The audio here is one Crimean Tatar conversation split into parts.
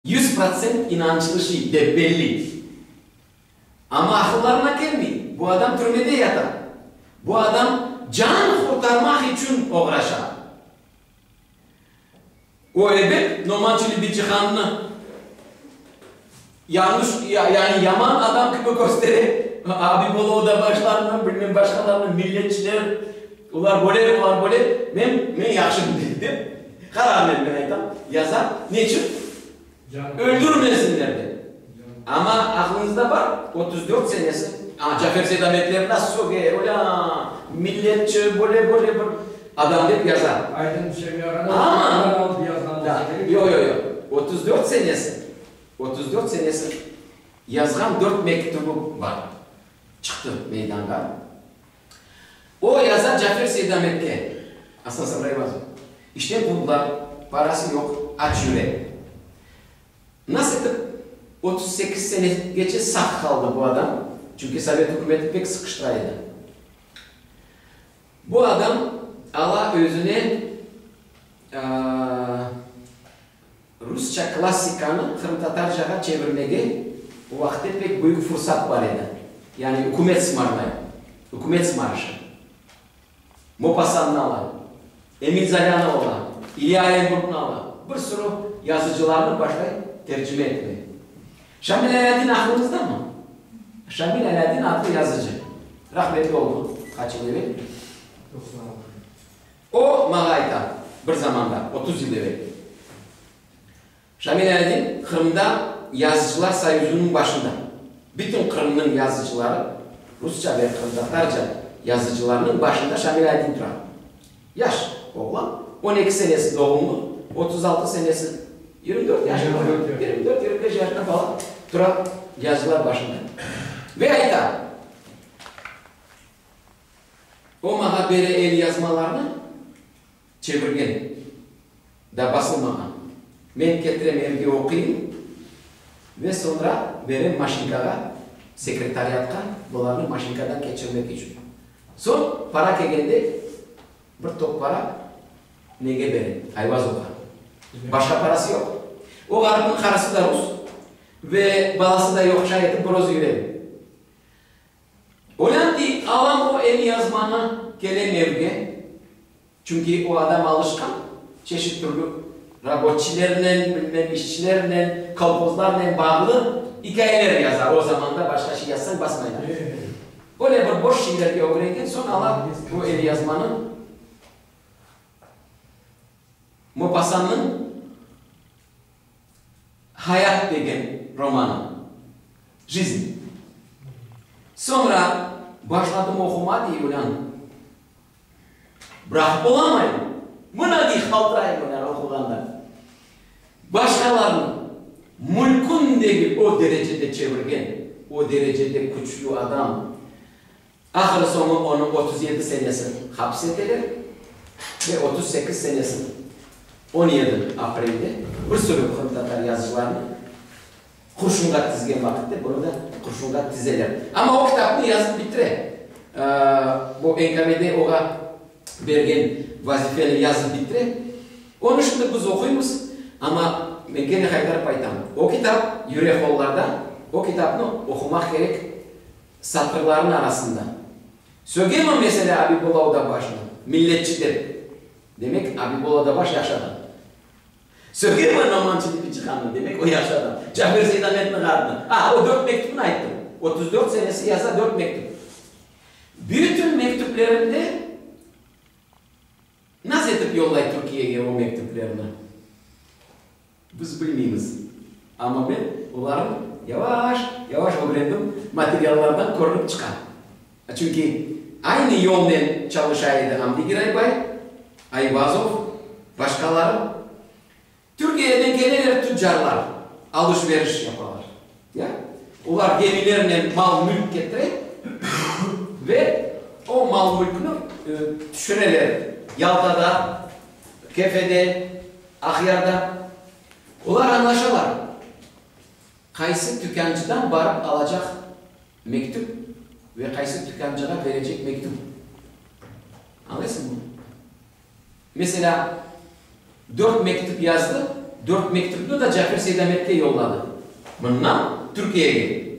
100% inançlı şey, dep belli. Amma aqıllarına kelmey, bu adam türmede yata, bu adam can qurtarmaq içün oğraşa. O, ebet, Noman Çelebicihannı yañlış, yani yaman adam kibi köstere, Abibulla Odabaşlarnı, bilmem başqalarnı, milletçiler, olar böyle, olar böyle, men, men yahşım, dep, qararnen, men aytam, yaza. Neçün? Öldürmesinler dep. Amma aqlıñızda bar, 34 senesi, a, Cafer Seydametler nasıl söge, olâ, milletçi, böyle, böyle bir adam dep yaza. Aydın Şemyarana alıp yazğan olsa kerek. Yoq, yoq, yoq. 34 senesi, 34 senesi yazğan dört mektübi bar. Çıqtı meydanğa. O yaza Cafer Seydametke, Asan Sabri Ayvazov, işten quvdılar, parası yoq, aç yüre. Nasıl etip 38 senegece sağ qaldı bu adam, çünki sovet ükümeti pek sıqıştıra edi. Bu adam ala özüne Rusça klassikanı qırımtatarcağa çevirmege o vaqıtte pek büyük fursat bar edi. Yani ükümet sımarlay, ükümet sımarışı. Mopasannı ala, Emil Zolânı ala, İlya Orenburgnı ala, bir sürü yazıcılarnı başlay tercime etmege. Şamil Alâdin aqlıñızdamı? Şamil Alâdin adlı yazıcı. Rahmetli oldı qaç yıl evel. O, maña ayta, bir zamanda, 30 yıl evel, Şamil Alâdin Qırımda Yazıcılar soyuzınıñ başında, bütün Qırımnıñ yazıcıları, rusça ve qırımtatarca yazıcılarnıñ başında Şamil Alâdin tura. Yaş oğlan, 12 senesi doğumlu, 36 senesi, 24 yaşında, 24, 25 yaşında falan tura yazıcılar başında. Ve ayta. O maña bere elyazmalarnı çevirgen, daa basılmağan. Men ketirem evge oquyım ve soñra berem maşinkağa, sekretariatqa bularnı maşinkadan keçirmek içün. Soñ para kelgende bir top para nege berem? Ayvazovğa. Başqa parası yoq. O ğaripniñ qarısı da rus ve balası da yoq, şay etip bir özü yüre. Olân dey, alam o elyazmanı, kelem evge, çünki o adam alışqan çeşit türlü rabotçilernen, bilmem işçilernen, kolhozlarnen bağlı ikâyeler yaza, o zamanda başqa şey yazsañ basmaylar. Öyle bir boş şeylerge ögrengen soñ ala bu elyazmanı Mopasannıñ Hayat degen romanı, Jizn. Soñra başladım oquma, dey Ulân. Bıraqıp olamayım. Mına, dey, qaltırayım Ulân oquğanda. Başqalarnı mülkün degil o derecede çevirgen, o derecede küçlü adam. Ahırı soñu onı 37 senesi hapis eteler ve 38 senesi 17 aprelde bir sürü qırımtatar yazıcılarını qurşunğa tizgen vaqitte bunı da qurşunğa tizeler. Amma o kitapnı yazıp bitire. Bu NKVD oğa bergen vazifeni yazıp bitire. Onı şimdi biz oquymız, amma men kene qaytarıp aytam, o kitap yüre qollarda, o kitapnı oqumaq kerek Satırlarnıñ arasında. Sögemi meselâ Abibulla Odabaşnı, milletçi dep? Demek, Abibulla Odabaş yahşı adam. Sögemi Noman Çelebicihannı? Demek, o yahşı adam. Cafer Seydametniñ ğarpnı? A, o dört mektüpni ayttım. 34 senesi yaza dört mektüp. Bütün mektüplerinde naz etip yollay Türkiyege o mektüplerni. Biz bilmeymiz, amma men olarnı yavaş, yavaş ögrendim, materiallardan körünip çıqa. Çünki aynı yolnen çalışa edi Amdi Giraybay, Ayvazov, başqaları. Türkiyeden keleler tüccarlar, alış-veriş yapalar. Ya? Olar gemilernen mal-mülk ketire ve o mal-mülkni tüşüreler Yaltada, Kefede, Aqyarda olar añlaşalar, qaysı tükâncıdan barıp alacaq mektüp ve qaysı tükâncığa berecek mektüp. Añlaysıñmı? Meselâ, dört mektüp yazdı. Dört mektüpni da Cafer Seydametke yolladı. Mından Türkiyege.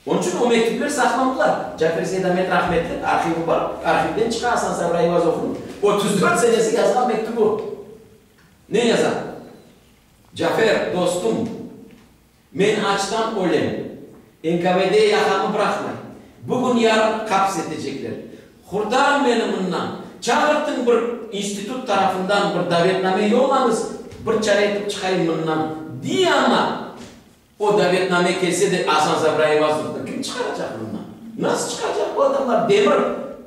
Onıñ içün o mektüpler saqlandılar. Cafer Seydamet rahmetli, arhivi bar, arhivden çıqa Asan Sabri Ayvazovnıñ 34 senesi yazğan mektübi. Ne yaza? Cafer, dostum, men açtan ölem. NKVD yaqamı bıraqmay. Bugün-yarın qaps etecekler. Qurtarıñ meni mından. Çağırtıñ bir institut tarafından bir davetname yollañız, bir çare etip çıqayım mından, diy amma, o davetname kelse de Asan Sabri Ayvazovnı kim çıqaracaq mından? Nasıl çıqaracaq bu adamlar? Demir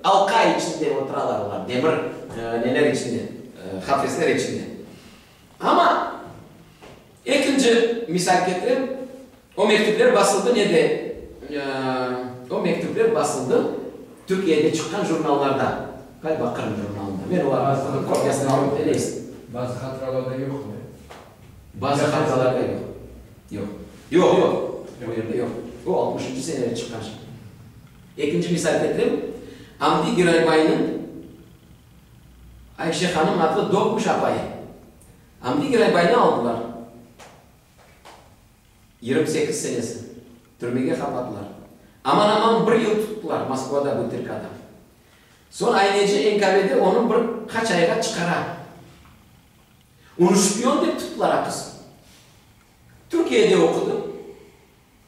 alqa içinde oturalar olar, demir neler içinde, qafesler içinde. Amma ekinci misal ketirem, o mektüpler basıldı nede? O mektüpler basıldı Türkiyede çıqqan jurnallarda, ğaliba Qırım jurnalında. Men olarnıñ kopyasını alıp eleysin. Bazı hatıralarda yoqmı? Bazı hatıralarda yoq. Yoq. Yoq, yoq. O yerde yoq. O altmışıncı senede çıqqan şey. Ekinci misal ketirem, Amdi Giraybaynıñ Ayşe hanım adlı doğmuş apayı. Amdi Giraybaynı aldılar. 28 senesi. Türmege qapattılar. Aman-aman bir yıl tuttılar Moskvada Butırkada. Soñ ayneci NKVD onı bir qaç ayğa çıqara. Onı şpion dep tuttılar aqız. Türkiyede oqudı.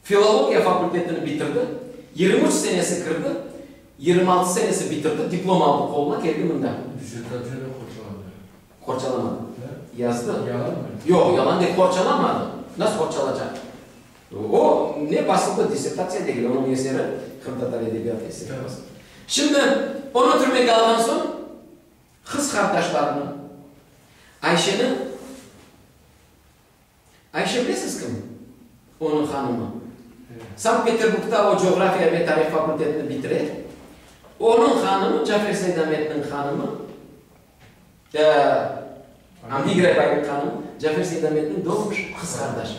Filologiya fakultetini bitirdi, 23 senesi kirdi, 26 senesi bitirdi, diplom aldı qoluna, keldi mında. Dissertatsiyanı qorçalamadı. Qorçalamadı. Yazdı. Yalanmı? Yoq, yalan dep qorçalamadı. Nasıl qorçalacaq? O, ne basıldı, dissertatsiya degil, onıñ eseri, qırımtatar edebiyatı eseri basıldı. Şimdi, onı türmege alğan soñ, qız qardaşlarını, Ayşeni, Ayşe bilesiz kim? Onıñ hanımı. Sankt-Peterburgda o coğrafiya ve tarih fakultetini bitire. Onıñ hanımı, Cafer Seydametniñ hanımı, Amdi Giraybaynıñ hanımı, Cafer Seydametniñ doğmuş qız qardaşı.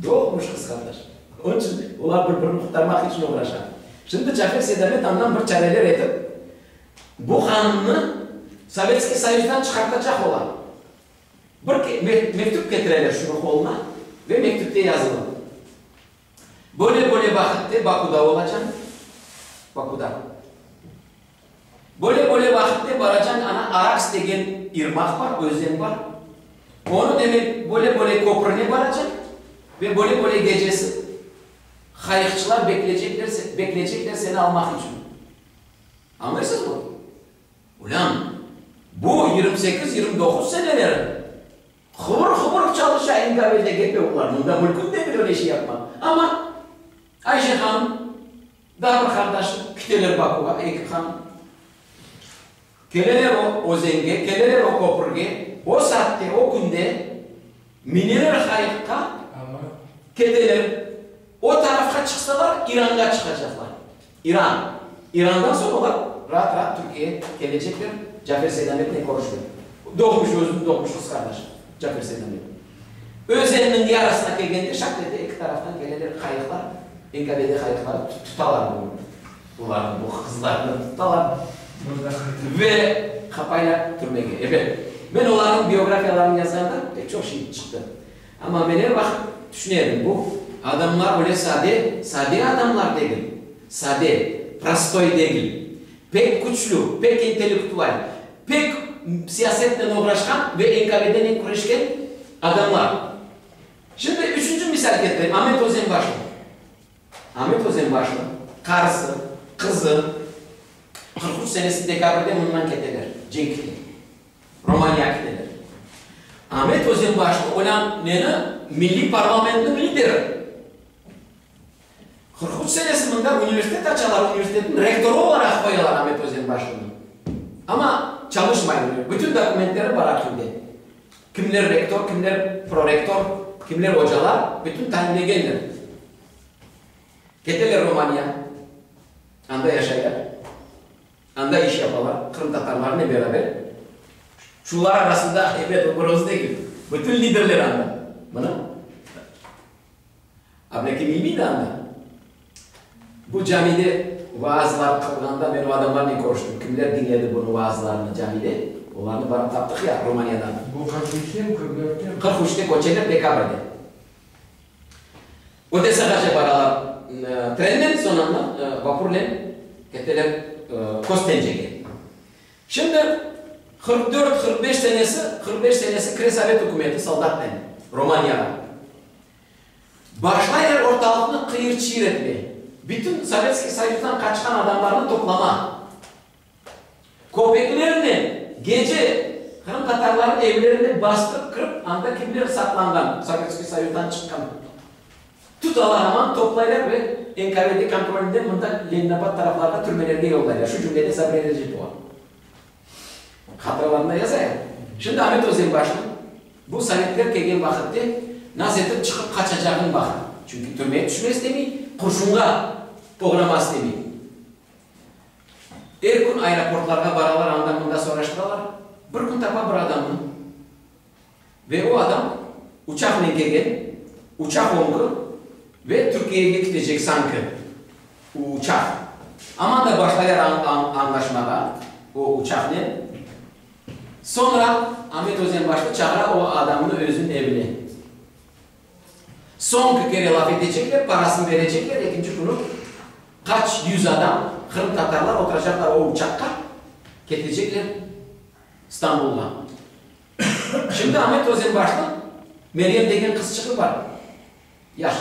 Doğmuş qız qardaşı. Onıñ içün olar bir-birini qurtarmaq içün oğraşa. Şimdi Cafer Seydamet andan bir çareler etip, bu hanımnı Sovetskiy Soyuzdan çıqartacaq ola. Bir mektüp ketireler şunıñ qoluna ve mektüpte yazılı, Böyle-böyle vaqıtte Bakuda olacam, Bakuda. Böyle-böyle vaqıtte baracañ, ana Araks degen irmaq bar, özen bar. Onı demek böyle-böyle köprüne baracañ ve böyle-böyle gecesi qayıqçılar bekleycekler, bekleycekler seni almaq içün. Añlaysızmı? Ulân, bu 28, 29 seneleri hıvır-hıvır çalışa NKVD, GPU-lar, mında mülkün degil öyle şey yapmaq. Amma Ayşe hanım, daa bir qardaşı kiteler Bakuğa, eki hanım. Keleler o özenge, keleler o köpürge, o saatte, o künde mineler qayıqqa, keteler. O tarafqa çıqsalar, İranğa çıqacaqlar. İran. İrandan soñ olar raat-raat Türkiyege kelecekler, Cafer Seydametnen körüşmek. Doğmuş, özüniñ doğmuş qız qardaşı, Cafer Seydamet. Özenniñ yarısına kelgende, şak ete, eki taraftan keleler qayıqlar, NKVD qayıqları, tutalar bunı, bularnı, bu qızlarnı tutalar ve qapaylar türmege. Ebet, men olarnıñ biografiyalarını yazğanda pek çoq şey çıqtı. Amma men er vaqıt tüşüne edim, bu adamlar öyle sade, sade adamlar degil, sade, prostoy degil, pek küçlü, pek intellektual, pek siyasetnen oğraşqan ve NKVD-nen küreşken adamlar. Şimdi üçünci misal ketireyim, Amet Özenbaşlı. Amet Özenbaşlı, qarısı, qızı, 43 senesi dekabrde mından keteler, cenkte. Romaniyağa kiteler. Amet Özenbaşlı olân neni milliy parlamentniñ lideri. 43 senesi mında universitet açalar, universitetniñ rektorı olaraq qoyalar Amet Özenbaşlını. Amma çalışmay, bütün dokumentleri bar arhivde. Kimler rektor, kimler prorektor, kimler ocalar, bütün tayinlegenler. Keteler Romaniya, anda yaşaylar. Anda iş yapalar, qırımtatarlarnen beraber. Şular arasında, ebet, o bir özü degil, bütün liderler anda. Mına, Ablâkim İlmiy de anda. Bu camide vaazlar qılğanda men o adamlarnen körüştim. Kimler diñledi bunıñ vaazlarını camide? Olarnı barıp taptıq ya Romaniyadan. Bu 43-te mi, 44-te mi? 43-te köçeler dekabrde. Odessağace baralar trennen, soñ andan vapurnen keteler Köstencege. Şimdi 44, 45 senesi, 45 senesi kire sovet ükümeti soldatnen Romaniyağa. Başlaylar ortalıqnı qıyır-çıyır etmeye. Bütün Sovetskiy Soyuzdan qaçqan adamlarnı toplama. Köpeklernen gece qırımtatarlarnıñ evlerine bastırıp kirip, anda kimler saqlanğan, Sovetskiy Soyuzdan çıqqan, tutalar aman, toplaylar ve NKVD kontrolinden mında Leninabad taraflarğa türmelerge yollaylar, şu cümleden Sabriye Recepova. Hatıralarında yaza ya. Şimdi Amet Özenbaşnıñ bu sovetler kelgen vaqıtte naz etip çıqıp qaçacağın baqa. Çünki türmeye tüşme istemey, qurşunğa oğrama istemey. Er kün aeroportlarğa baralar, anda-mında soraştıralar. Bir kün tapa bir adamnı. Ve o adam uçaqnen kelgen, uçaq oñki ve Türkiyege ketecek sanki uçaq. Aman da başlaylar añlaşmağa o uçaqnen. Soñra Amet Özenbaşlı çağıra o adamnı özüniñ evine. Soñki kere laf etecekler, parasını berecekler, ekinci künü qaç yüz adam, qırımtatarlar oturacaqlar o uçaqqa, ketecekler İstanbulğa. Şimdi Amet Özenbaşnıñ Meryem degen qızçığı bar, yaş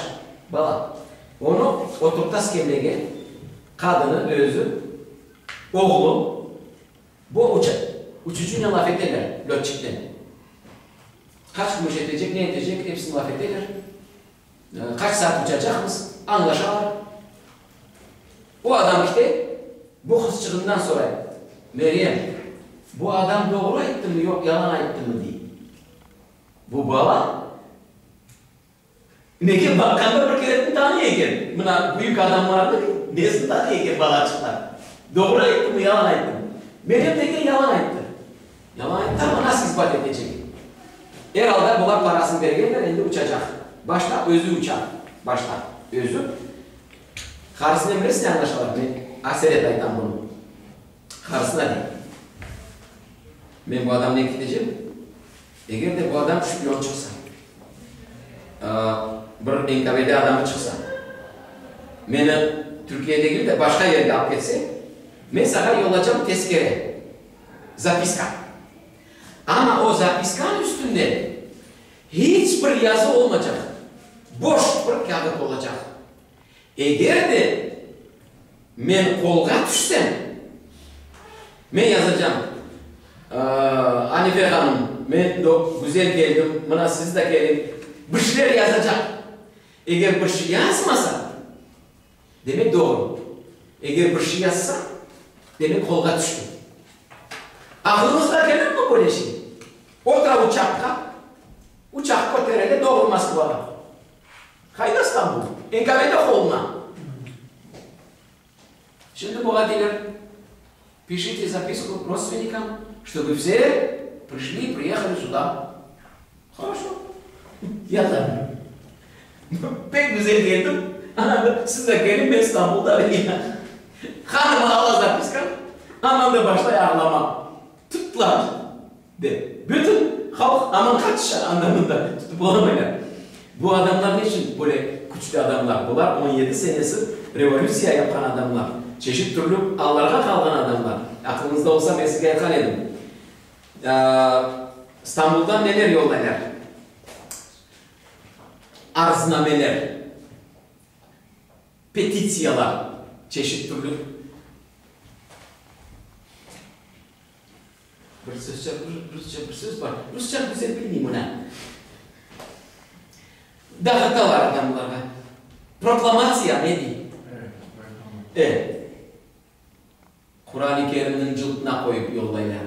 bala. Onı oturta skemlege, qadını, özü, oğlu, bu uçucınen laf eteler, lötçiknen. Qaç kümüş etecek, ne etecek, episini laf eteler. Qaç saat uçacaqmız, añlaşalar. O adam kite, bu qızçığından soray, Meryem, bu adam doğru ayttımı, yoq yalan ayttımı, dey. Bu bala nege baqqanda bir keretni tanıy eken, mına büyük adamlarnıñ nesini tanıy eken balaçıqlar. Doğru ayttımı, yalan ayttımı? Meryem degen yalan ayttı. Yalan ayttı, amma nasıl isbat etecek? Er alda bular parasını bergenler, endi uçacaq. Başta özü uça. Başta özü. Qarısınen bilesiñ añlaşalar, men aselet aytam bunı. Qarısına dey, Men bu adamnen ketecem, eger de bu adam şpion çıqsa, bir NKVD adamı çıqsa, meni Türkiye degil de, başqa yerge alıp ketse, men saña yollacam tezkere, zapiska. Amma o zapiskanıñ üstünde hiç bir yazı olmacaq, boş bir kâğıt olacaq. Eger de men qolğa tüşsem, men yazacam, Anife hanım, men güzel keldim, mına siz de keliñ, bir şeyler yazacaq. Eger bir şey yazmasa, demek doğru. Eger bir şey yazsa, demek qolğa tüşti. Aqlıñızğa kelirmi böyle şey? Otura uçaqqa, uçaq köterele doğru Moskvağa. Qayda İstanbul? NKVD qoluna. Şimdi buğa deyler, Pişite zapisku rodstvennikam, ştoby vse prişli, priyehali süda. Horoşo. Yaza. Pek güzel keldim. Ana, siz de keliñ, men İstanbulda. Hanım ala zapiskanı, aman da başlay ağlama. Tuttılar, dep. Bütün halq aman qaçışa anda-mında, tutıp olamaylar. Bu adamlar ne içün böyle küçlü adamlar? Bular on yedi senesi revolütsiya yapqan adamlar, çeşit türlü allarğa qalğan adamlar. Aqlıñızda olsa, men sizge aytqan edim, İstanbuldan neler yollaylar? Arznameler, petitsiyalar, çeşit türlü. Bir sözce, bir rusça bir söz bar. Rusça güzel bilmeyim mına. Dağıtalar adamlarğa. Proklamatsiya ne dey? Evet. Quran-ı Kerimniñ cıltına qoyıp yollaylar.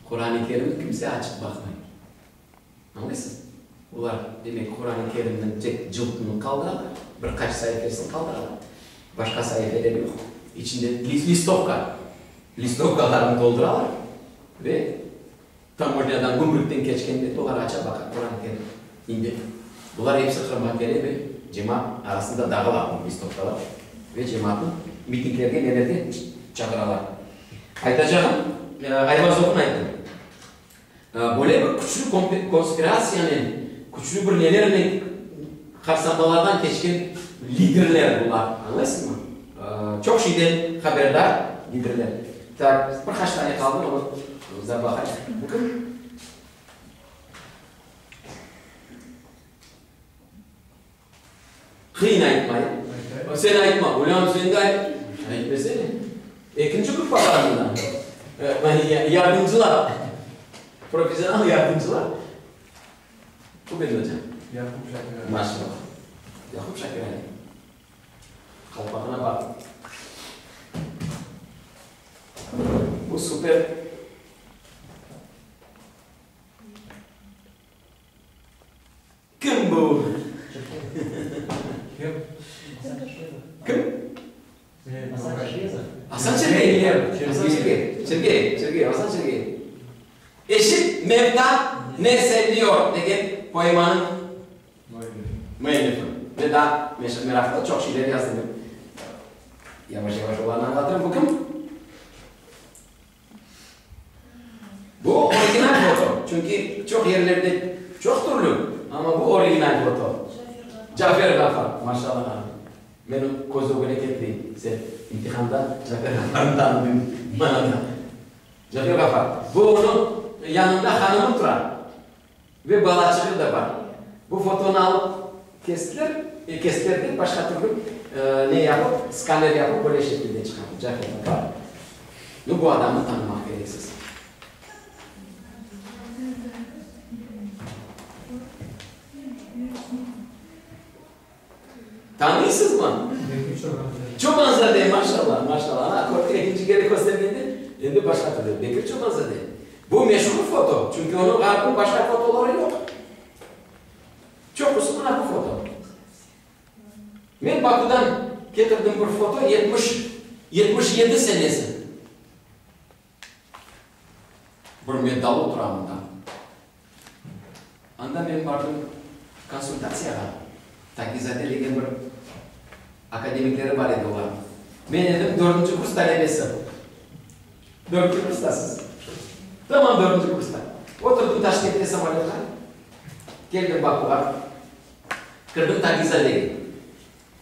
Quran-ı Kerimni kimse açıp baqmay. Añlaysız? Olar, demek, Quran-ı Kerimniñ tek cıltını qaldıralar, bir qaç saifesini qaldıralar. Başqa saifeler yoq. İçinde listovka, listovkalarını tolduralar ve tamojnâdan, gümrükten keçkende olar aça baqa Quran-ı Kerim. İndi bular episi Qırımğa kele ve cemaat arasında dağıla bu listovkalar ve cemaatnı mitinglerge, nelerge çağıralar. Aytacağım. Ayvazovnı ayttım. Böyle bir küçlü konspiratsiyanen, küçlü bir nelernen qarsanbalardan keçken liderler bular, añlaysızmı? Çoq şeyden haberdar liderler. Tak, bir qaç tane qaldı, onı da baqayıq. Bu kim? Qıyın aytmayım. Sen aytma, Ulyan, sen de ayt. Aytmesene. Ekinci gruppa bar mında. Yardımcılar. Professional yardımcılar. Bu benim ocam. Yaqub Şakir Ali. Maşallah. Yaqub Şakir Ali. Qalpağına baq. Bu super. Kim bu? Kim? Kim? Asan Çergeyev. Asan Çergeyev. Çergeyev, Çergeyev, Asan Çergeyev. Eşit, mevta ne söylüyor degen poemanıñ müellifi. Ve daa meraqlı çoq şeyler yazdı. Yavaş-yavaş olarnı añlatırım. Bu kim? Bu original foto, çünki çoq yerlerde çoq türlü, amma bu original foto. Cafer Ğafar, maşallah. Men köz ögüne ketireyim, sen imtihanda Cafer Ğafarnı tanıdıñ, bana da. Cafer Ğafar. Bu onıñ yanında hanımı tura ve balaçığı da bar. Bu fotonı alıp kestiler, kestiler dep, başqa türlü ne yapıp, skaner yapıp böyle şekilde çıqardı. Cafer Ğafar. Nu, bu adamnı tanımaq kereksiz. Tanıysızmı? Bekir Çobanzade. Çobanzade, maşallah, maşallah. Ana, kördik, ekinci kere köstergende, endi başqa türlü. Bekir Çobanzade. Bu meşhur foto, çünki onıñ ğarpnıñ başqa fotoları yoq. Çoqusı mına bu foto. Men Bakudan ketirdim bir foto, 70, 77 senesi. Bir medal otura mında. Anda men bardım konsultatsiyağa. Tagizade degen bir akademikleri bar edi olarnıñ. Men edim dördünci kurs talebesi. Dördünci kurstasız. Tamam dördünci kursta. Oturdım Taşkentte samolötqa. Keldim Bakuğa. Kirdim Tagizadege.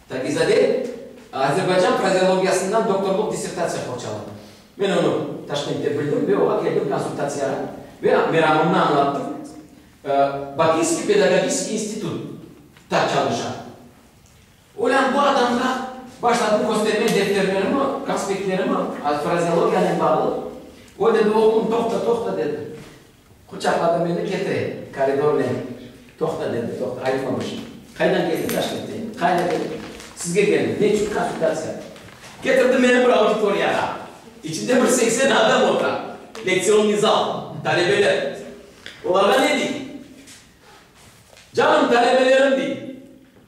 Tagizade Azerbaycan frazeologiyasından doktorluq dissertatsiya qorçaladı. Men onı Taşkentte bildim ve oğa keldim konsultatsiyağa ve meramımnı añlattım. Bakınskiy pedagogiskiy institutta çalışa. Olân bu adamğa başladım köstermeye defterlerimi, konspektlerimi, frazeologiyanen bağlı. O dedi, oğlum, toqta, toqta, dedi. Quçaqladı meni, ketire koridornen. Toqta, dedi, toqta, aytma bir şey. Qaydan keldiñ? Taşkentten. Qayda keldiñ? Sizge keldim. Ne içün? Konsultatsiya. Ketirdi meni bir auditoriyağa. İçinde bir 80 adam otura. Lektsionnıy zal. Talebeler. Olarğa ne dey? Canım talebelerim, dey,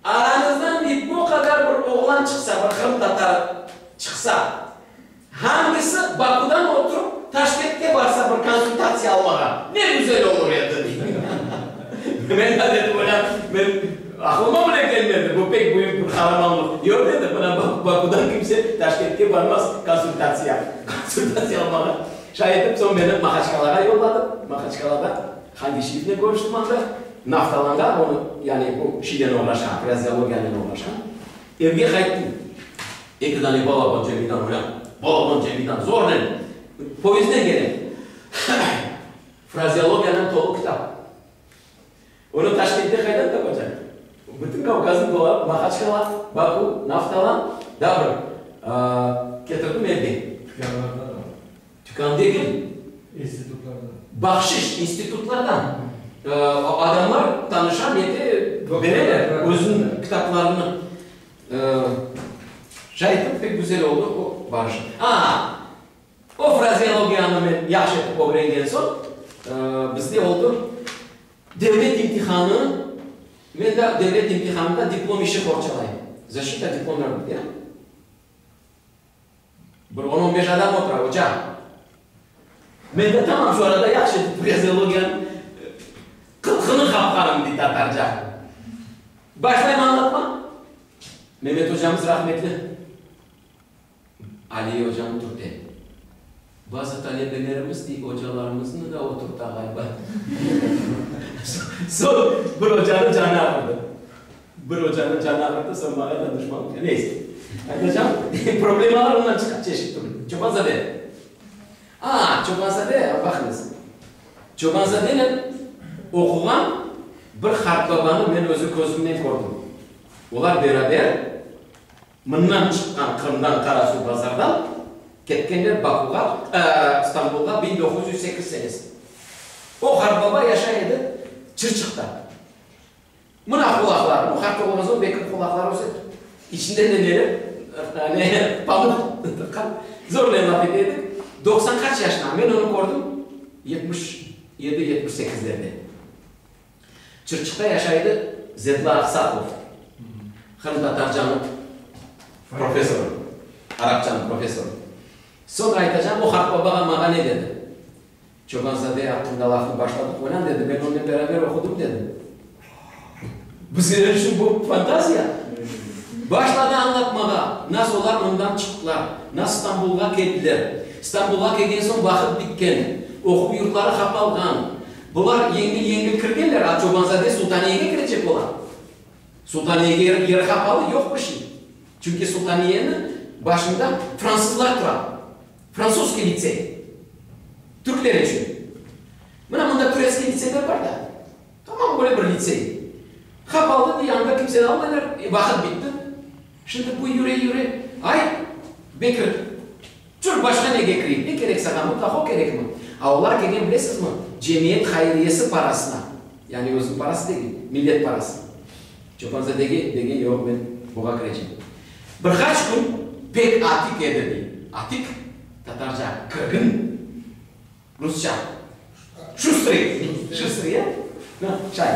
arañızdan, dey, bu qadar bir oğlan çıqsa, bir qırımtatar çıqsa, hangisi Bakudan oturıp Taşkentke barsa bir konsultatsiya almağa, ne güzel olur edi, dey. Men de dedim, oña, men aqlıma bile kelmedi, bu pek büyük bir qaramanlıq. Yoq, dedim, mına Bakudan kimse Taşkentke barmaz konsultatsiya, konsultatsiya almağa. Şay etip, soñ meni Mahaçkalağa yolladı. Mahaçkalada Handişevnen körüştim anda, Naftalanda, onı, yani bu şeynen oğraşqan, frazeologiyanen oğraşqan. Evge qayttım. Eki dane balaban cemidan oylap, balaban cemidan zornen poyezdden kelem. Frazeologiyanen tolu kitap. Onı Taşkentte qaydan tapacaq? Bütün Kavkaznı dolap, Mahaçkala, Baku, Naftalan, daa bir ketirdim evge. Tükânlarda da bar. Tükân degil. İnstitutlardan. Bahşiş, institutlardan. Adamlar tanışa, nete, bereler özüniñ kitaplarını. Şay etip, pek güzel oldı o barışıq. A, o frazeologiyanı men yahşı etip ögrengen soñ, bizde oldı devlet imtihanı, men de devlet imtihanında diplom işi qorçalayım. Zaşita diplomnıy rabot, ya? Bir on-on beş adam otura, oca. Men de tamam şu arada yahşı etip frazeologiyanıñ qılqını qapqanım, dey tatarca. Başlayım añlatma. Memet ocamız rahmetli. Aliye ocam türte. Bazı talebelerimiz, dey, ocalarımıznı da oturta ğaliba. Soñ bir ocanıñ canı ağırdı. Bir ocanıñ canı ağırdı, soñ maña da duşman. Neyse. Aytacağım, problemalar ondan çıqa, çeşit türlü. Çobanzade. A, Çobanzade, baqıñız. Çobanzadenen oquğan bir qartbabanı men özü közümnen kördim. Olar beraber Mından çıqqan Qırımdan Qarasuvbazardan ketkenler Bakuğa, İstanbulğa 1908 senesi. O qartbaba yaşay edi Çırçıqta. Mına qulaqları, bu qart olğan soñ belki qulaqları öse, içinde de neler, ne, pamuq tıqqan, zornen laf ete edi. 90 qaç yaşına, men onı kördim 77, 78-lerde. Çırçıqta yaşaydı Zetla Aqsaqov, qırımtatarcanıñ professorı, arapçanıñ professorı. Soñra aytacağım, o qartbabağa maña ne dedi? Çobanzade aqqında lafnı başladıq, onan dedi, men onen beraber oqudım, dedi. Bizler içün bu fantaziya. Başladı añlatmağa, nasıl olar mından çıqtılar, nasıl İstanbulğa keldiler. İstanbulğa kelgen soñ vaqıt bitken, oquv yurtları qapalğan, Bular yengil-yengil kirgenler, a Çobanzade Sultaniyege kirecek ola. Sultaniyege yeri qapalı, yoq bir şey. Çünki Sultaniyeniñ başında fransızlar tura. Fransuzskiy litsey. Türkler içün. Mına mında turetskiy litseyler bar da. Tamam böyle bir litsey. Qapalı, dey, anda kimseni almaylar, vaqıt bitti. Şimdi bu yüre-yüre, ay, Bekir, Çür, başqa nege kireyik, ne kerek saña, mıtlaq o kerekmi? A olar kelgen, bilesizmi, cemiyet hayriyesi parasına, yani özüniñ parası degil, millet parası. Çobanzadege degen, yoq, men buğa kirecem. Bir qaç kün pek atik edi, dey. Atik, tatarca, kirgin. Rusça, şustrıy, şustrıy, ya? Şay,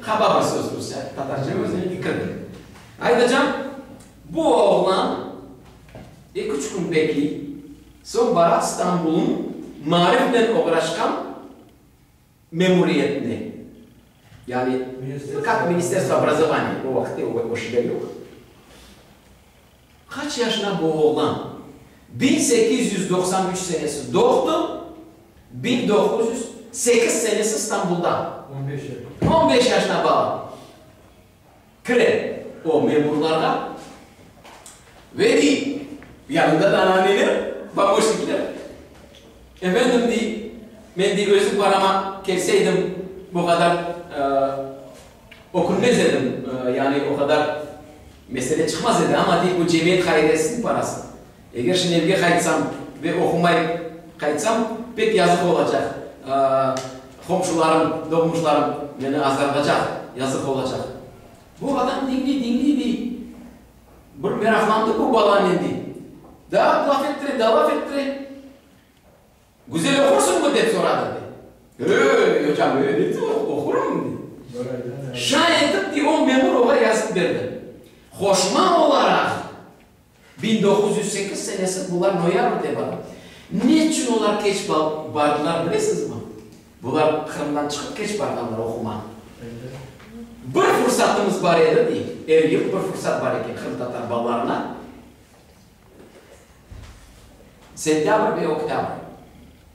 qaba bir söz rusça, tatarca özüne kirdi. Aytacam, bu oğlan eki-üç kün bekley, soñ bara İstanbulnıñ maarifnen oğraşqan memuriyetine, yani, kak Ministerstvo obrazovaniya, o vaqıtte o şeyler yoq. Qaç yaşına bu oğlan? 1893 senesi doğdı, 1908 senesi İstanbulda. On beş yaşına. On beş yaşına bala. Kire o memurlarğa ve dey, yanında da ananeler, pomoşnikler, Efendim, dey, men, dey, özüm parama kelseydim, bu qadar ökünmez edim, yani o qadar mesele çıqmaz edi, amma, dey, bu cemiyet hayriyesiniñ parası. Eger şimdi evge qaytsam ve oqumayıp qaytsam, pek yazıq olacaq. Qomşularım, doğmuşlarım meni azarlacaq, yazıq olacaq. Bu adam diñliy, diñliy, dey, bir meraqlandı bu balanen, dey. Daa laf ettire, daa laf ettire. Güzel oqursıñmı? dep soradı, dey. Ey, ocam, elbette oqurım, dey. Şay etip, dey, o memur oğa yazıp berdi. Qoşma olaraq, 1908 senesi bular noyabrde bardı. Neçün olar keç bardılar, bilesizmi? Bular Qırımdan çıqıp keç barğanlar oqumağa. Bir fursatımız bar edi, dey, er yıl bir fursat bar eken qırımtatar balalarına. Sentâbr ve oktâbr,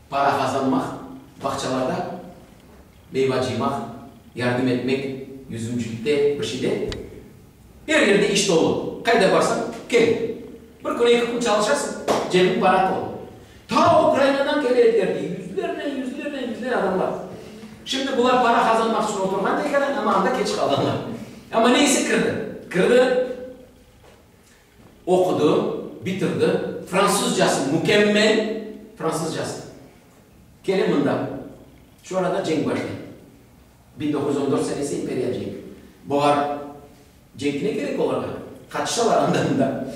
para qazanmaq, bağçalarda meyva cıymaq, yardım etmek, yüzümcilikte, bir şeyde. Er yerde iş tolu. Qayda barsañ, kel. Bir kün, eki kün çalışasıñ, cebiñ para tolu. Ta Ukrainadan kele ediler, dey, yüzlernen, yüzlernen, yüzlernen adamlar. Şimdi bular para qazanmaq içün oturğan tekrardan, amma anda keç qalğanlar. Amma neyse kirdi. Kirdi. Oqudı, bitirdi, fransızcası mükemmel, fransızcası. Kele mında. Şu arada cenk başlay. 1914 senesi imperiya cenk. Bular cenk ne kerek olarğa? Qaçışalar anda-mında.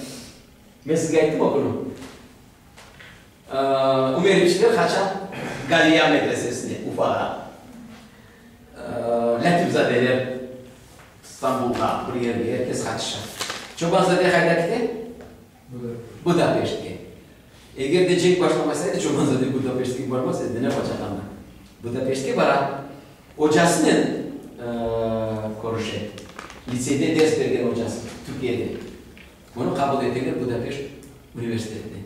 Men sizge ayttım o künü. Ümerevçiler qaça Galiya medresesine, Ufağa. Lâtifzadeler İstanbulğa, bir yerge, er kes qaçışa. Çobanzade qayda kete? Budapeştke. Eger de cenk başlamasaydı, Çobanzade Budapeştke barmaz edi, ne yapacaq anda? Budapeştke bara, ocasınen körüşe, litseyde ders bergen ocası, Türkiyede. Onı qabul eteler Budapeşt universitetine.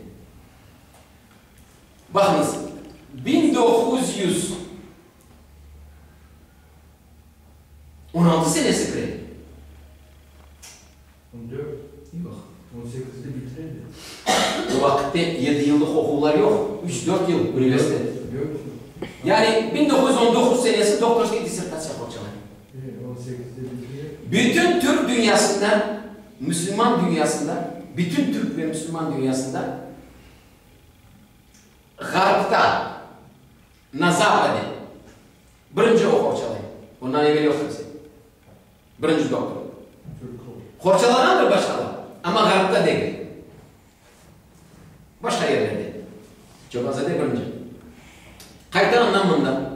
senesi kire? 14. Yoq. 18-de bitiredi. O vaqıtte yedi yıllıq oquvlar yoq, üç-dört yıl universitet. 4 yıl. Yani 1919 senesi doktorskiy dissertatsiya qorçalay. 18-de bitiredi. Bütün Türk dünyasında, müsülman dünyasında, bütün Türk ve müsülman dünyasında Ğarpta, na Zapade, birinci o qorçalay. Ondan evel yoq kimse. Birinci doktor. Qorçalağandır başqalar, amma Ğarpta degil. Başqa yerlerde. Çobanzade birinci. Qayta andan mında.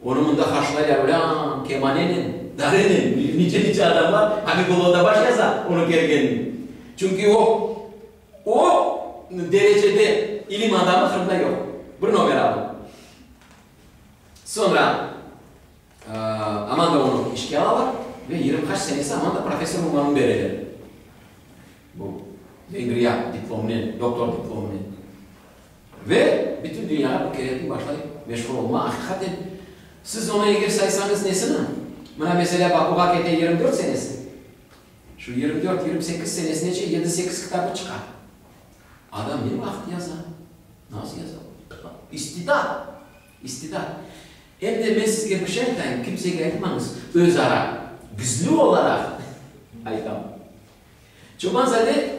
Onı mında qarşılaylar, ulân, kemanenen, darenen, nice-nice adamlar Habibullah Odabaş yaza onıñ kelgenini. Çünki o, o derecede ilim adamı Qırımda yoq. Bir nomeralı. Soñra aman da onı işke alalar ve yirmi qaç senesi aman da professor unvanını bereler. Bu Vengriya diplomınen, doktor diplomınen. Ve bütün dünyağa bu keretin başlay meşhur olma. Aqiqaten, siz onı eger saysañız nesini? Mına, meselâ, Bakuğa kete 24 senesi. Şu 24, 28 senesinece yedi-sekiz kitabı çıqa. Adam ne vaqıt yaza? Nasıl yaza? İstidat! İstidat! Em de men sizge bir şey aytayım, kimsege aytmañız, öz ara, gizli olaraq aytam. Çoban-zade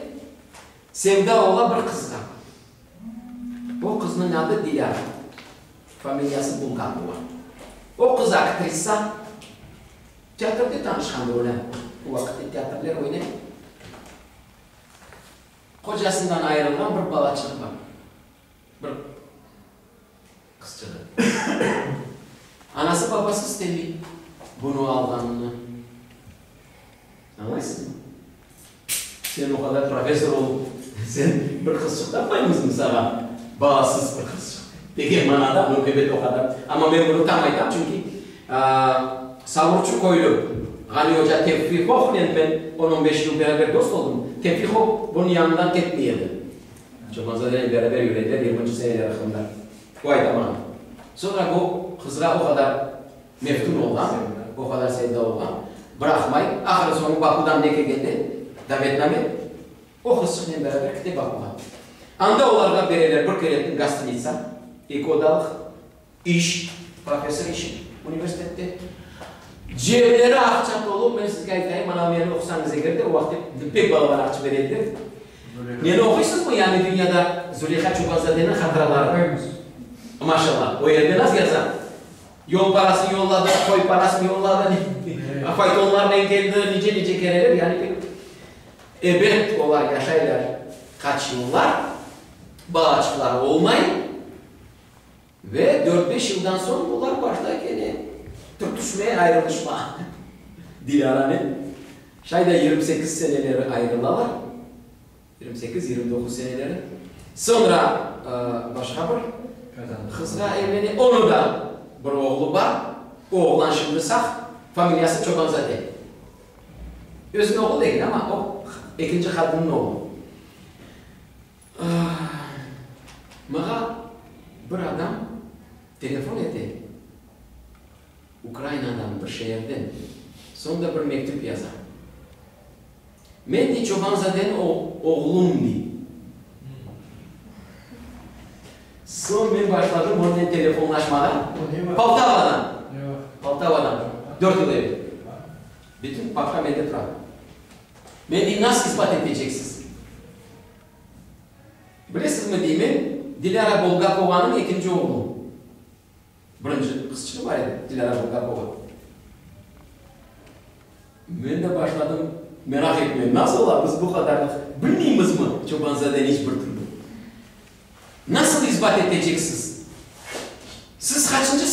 sevda ola bir qızğa. O qıznıñ adı Dilâra, familiyası Bulgakova. O qız aktrisa, teatrde tanışqandır olar, o vaqıtte teatrler oynay. Qocasından ayırılğan bir balaçığı bar, bir qızçığı. Anası-babası istemey bunı alğanını. Añlaysızmı? Sen o qadar professor olıp, sen bir qızçıq tapmaymızmı saña, balasız bir qızçıq, degen manada, muhebet o qadar. Amma men bunı tam aytam, çünki Savurçı köylü Ğani oca Tevfiqovnen men on-on beş yıl beraber dost oldım. Tevfiqov bunıñ yanından ketmey edi. Çobanzadenen beraber yüre ediler yirminci seneler Qırımda. O ayta maña. Soñra bu qızğa o qadar meftun olğan, o qadar sevda olğan, bıraqmay, ahırı soñu Bakudan ne kelgende, davetname, o qızçıqnen beraber kite Bakuğa. Anda olarğa bereler bir keretni gostinitsa, eki odalıq, iş, professor işi universitette. Cebleri aqça tolu, men sizge aytayım, mana meni oqusañız eger de, o vaqıt pek balaban aqça bere ediler. Meni oquysızmı, yani dünyada Zuleyha Çobanzadeniñ hatıraları? Oquymız. Maşallah, o yerde nasıl yaza? Yol parasını yolladı, toy parasını yolladı, faytonlarnen keldi, nice-nice kereler, yani pek. Ebet, olar yaşaylar qaç yıllar, balaçıqları olmay ve dört-beş yıldan soñ olar başlay kene türtüşmeye, ayrılışma. Dilâranen şay da 28 seneleri ayrılalar. 28, 29 seneleri. Soñra başqa bir qızğa evlene, onıñ da bir oğlu bar, o oğlan şimdi sağ, familiyası Çobanzade. Özüniñ oğlu degil, amma o ekinci qadınnıñ oğlu. Maña bir adam telefon ete, Ukrainadan bir şeerden, soñ da bir mektüp yaza. Men, dey, Çobanzadeniñ oğlum, dey. Soñ men başladım onen telefonlaşmağa. Poltavadan. Poltavadan. Dört yıl evel. Bütün papka mende tura. Men, dey, nasıl isbat eteceksiz? Bilesizmi, dey, men Dilâra Bulgakovanıñ ekinci oğlum. Birinci qızçığı bar edi, Dilâra Bulgakova. Men de başladım meraq etmeye, nasıl ola, biz bu qadarlıq bilmeymizmi Çobanzadeni iç bir türlü? Nasıl isbat eteceksiz? Siz qaçıncı.